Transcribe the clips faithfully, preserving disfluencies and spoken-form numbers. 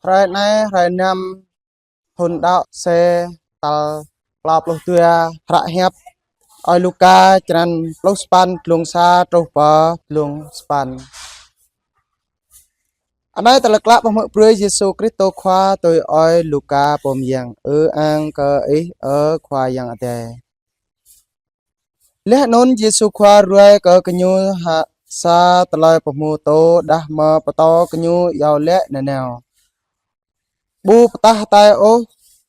Hrơi anai, hrơi năm, thun đăo C, tal klâo pluh dua, hră hiăp Ơi Luka, črăn pluh sapăn, glông sa truh pơ glông sapăn. Anai tơlơi klă pơhmư̆ brơi Yêsu Kristô Khua tui Ơi Luka pô mơyang. Ư-ang kơ Ih, ơ Khua Yang Adai. Laih anŭn Yêsu Khua ruai kơ gơñu hăng sa tơlơi pơhmutu, đah mơ̆ pơtô gơñu iâu laĭ nanao: Ƀu pơtah hơtai ôh,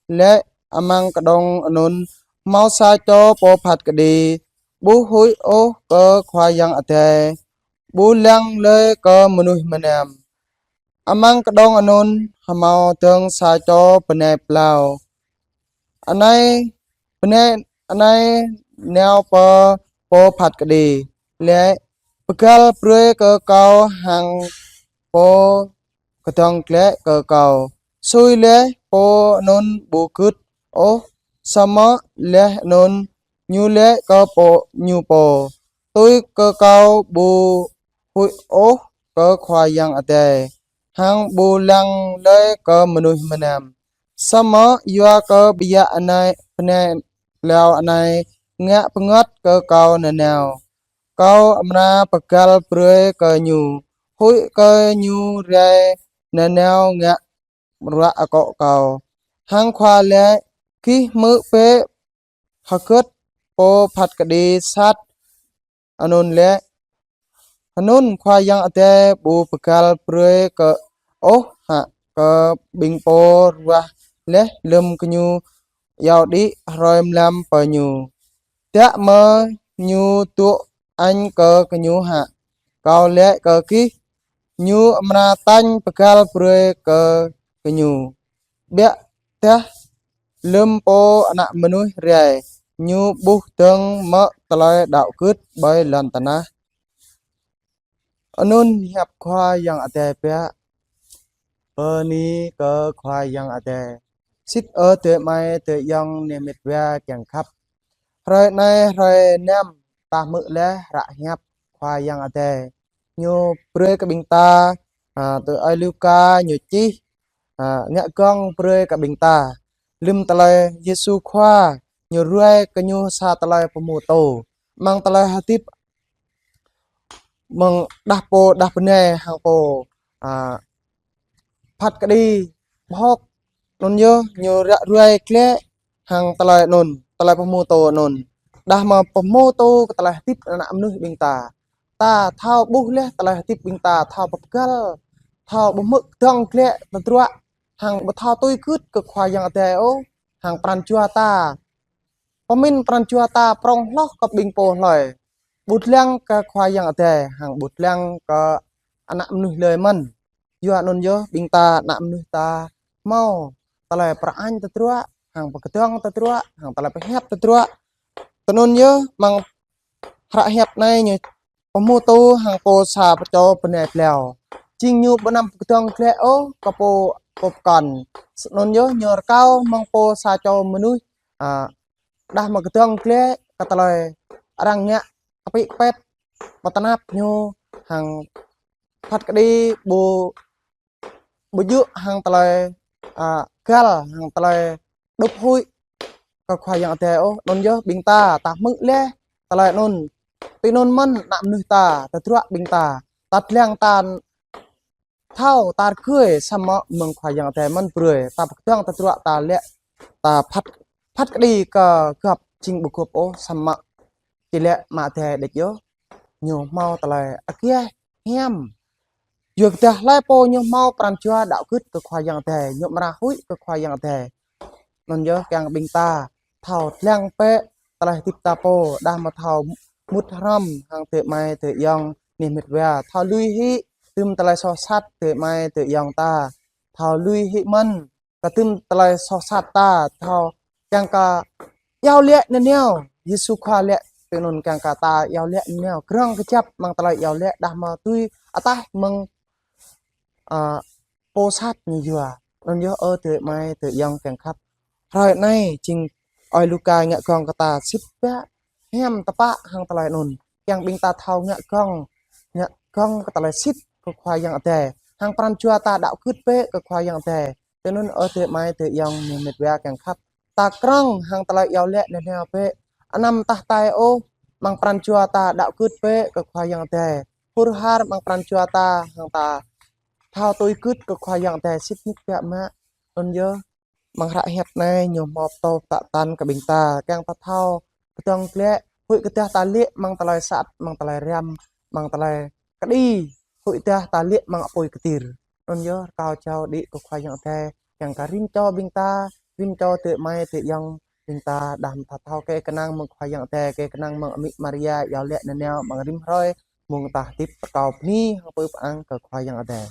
laĭ amăng kơđông anŭn hmâo sa čô pô phat kơđi. Ƀu huĭ ôh kơ Khua Yang Adai, ƀu lăng lơi kơ mơnuih mơnam. Amăng kơđông anŭn hmâo dơ̆ng sa čô bơnai plao. Anai, bơnai anai nao pơ pô phat kơđi, laĭ: Pơgăl brơi kơ kâo hăng pô kơdơ̆ng glaĭ kơ kâo. Sui laih pô anŭn ƀu gưt ôh, samơ̆ laih anŭn ñu laĭ kơ pô, ñu pô: Tui kơ kâo ƀu huĭ ôh kơ Khua Yang Adai, hăng ƀu lăng lơi kơ mơnuih mơnam. Samơ̆ yua kơ biă anai bơnai plao anai ngă bơngăt kơ kâo nanao, kâo amra pơgăl brơi kơ ñu, huĭ kơ ñu rai nanao ngă ruă akŏ kâo. Hăng Khua laĭ: Gih hmư̆ bĕ hơgĕt pô phat kơđi sat anŭn laĭ. Anŭn Khua Yang Adai ƀu pơgăl brơi kơ ôh hă kơ ƀing pô ruah laih lơ̆m gơñu iâu đĭ hrơi mlam pơ ñu, dah mơ̆ ñu dŏ añ kơ gơñu hă? Kâo laĭ kơ gih, ñu amra tañ pơgăl brơi kơ gơñu. Biă dah lơ̆m Pô Ană Mơnuih rai, ñu ƀuh dơ̆ng mơ̆ tơlơi đăo gưt ƀơi lŏn tơnah? Anŭn hiăp Khua Yang Adai biă. Bơni kơ Khua Yang Adai. Sĭt ơ adơi amai adơi ayŏng neh met wa kiăng khăp. Hrơi anai hrơi năm, ta hmư̆ laih hră hiăp Khua Yang Adai. Ñu brơi kơ ƀing ta, a, tui Ơi Luka ñu čih, a, ngă gơ̆ng brơi kơ ƀing ta. Lơ̆m tơlơi Yêsu Khua ñu ruai kơ ñu sa tơlơi pơhmutu. Amăng tơlơi hơdip mơ̆ng đah pô, đah bơnai hăng pô, a, phat kơđi ƀơ̆k anŭn yơh, ñu ră ruai glaĭ hăng tơlơi anŭn, tơlơi pơhmutu anŭn. Đah mơ̆ pơhmutu kơ tơlơi hơdip ană mơnuih ƀing ta. Ta thâo ƀuh laih tơlơi hơdip ƀing ta, thâo pơgăl, thâo ƀu hmư̆ kơdơ̆ng glaĭ tơdruă, hăng ƀu thâo tui gưt kơ Khua Yang Adai ôh, hăng pran jua ta. Pơmĭn pran jua ta prŏng hloh kơ ƀing pô hlơi. Ƀu lăng kơ Khua Yang Adai, hăng ƀu lăng kơ ană mơnuih lơi mơ̆n. Yua anŭn yơh ƀing ta ană mơnuih ta hmâo tơlơi pơrơañ tơdruă, hăng pơkơdơ̆ng tơdruă, hăng tơlơi pơhiăp tơdruă. Tui anŭn yơh amăng hră hiăp anai ñu pơhmutu hăng pô sa pơčô bơnai plao. Jing ñu ƀu anăm pơkơdơ̆ng glaĭ ôh kơ pô, pô pơkŏn. Anŭn yơh ñu rơkâo mơ̆ng pô sa čô mơnuih, a, đah mơ̆ kơdơ̆ng glaĭ kơ tơlơi arăng ngă kơpĭ kơpĕt pơtơnap ñu hăng phat kơđi ƀu, ƀu djơ̆ hăng tơlơi, a, găl hăng tơlơi đŭp huĭ kơ Khua Yang Adai ôh. Anŭn yơh ƀing ta, ta hmư̆ laih tơlơi anŭn. Tui anŭn mơ̆n ană mơnuih ta, tơdruă ƀing ta, ta lăng ta thâo ta rơgơi samơ̆ mơ̆ng Khua Yang Adai mơ̆n brơi. Ta pơkơdơ̆ng tơdruă ta laĭ, ta phat, phat kơđi kơ gơ̆p jing ƀu gơ̆p ôh samơ̆ či laĭ mă Adai đĕč yơh. Ñu hmâo tơlơi akiaih hiam. Yua kơ dah hlơi pô ñu hmâo pran jua đăo gưt kơ Khua Yang Adai, ñu amra huĭ kơ Khua Yang Adai. Anŭn yơh kiăng ƀing ta thâo lăng bĕ tơlơi hơdip ta pô, đah mơ̆ thâo mŭt hrŏm hăng adơi amai adơi ayŏng neh met wa, thâo lui hĭ tơm tơlơi soh sat adơi amai adơi ayŏng ta, thâo lui hĭ mơ̆n kơ tơm tơlơi soh sat ta, thâo kiăng kơ iâu laĭ nanao. Yêsu Khua laĭ tui anŭn kiăng kơ ta iâu laĭ nanao. Krong kơjăp amăng tơlơi iâu laĭ đah mơ̆ tui ataih mơ̆ng, a, pô sat ñu yua. Anŭn yơh ơ adơi amai adơi ayŏng kiăng khăp. Hrơi anai jing Ơi Luka ngă gơ̆ng kơ ta sĭt biă hiam tơpă hăng tơlơi anŭn. Kiăng ƀing ta thâo ngă gơ̆ng, ngă gơ̆ng kơ tơlơi sĭt kơ Khua Yang Adai. hăng pran jua ta đaŏ gưt bĕ kơ Khua Yang Adai. Tui anŭn ơ adơi amai adơi ayŏng mơ̆ng mĕt wa kiăng khăp, ta krŏng hăng tơlơi iâu laĭ nanao bĕ. Anăm tah tai ôh, mơ̆ng pran jua ta đaŏ gưt bĕ kơ Khua Yang Adai. Hur har mơ̆ng pran jua ta hăng ta thâo tui gưt kơ Khua Yang Adai sĭt nik biă mă. Anŭn yơh, mơ̆ng hră hiăp anai ñu hmâo pơtô pơtă tăn kơ ƀing ta, kiăng ta thâo kơdơ̆ng glaĭ, huĭ kơdah ta laĭ mơ̆ng tơlơi sat, mơ̆ng tơlơi răm, mơ̆ng tơlơi kơđi, huĭ kơdah ta laĭ mơ̆ng apui kơtir. Anŭn yơh, rơkâo jao đĭ kơ Khua Yang Adai, kiăng kơ rĭm čô ƀing ta, rĭm čô adơi amai adơi ayŏng ƀing ta, đah mơ̆ ta thâo kơ kơnang mơ̆ng Khua Yang Adai, kơ kơnang mơ̆ng Amĭ Maria, iâu laĭ nanao mơ̆ng rĭm hrơi, mơ̆ng ta hơdip rơkâo bơni hăng pơpŭ pơang kơ Khua Yang Adai.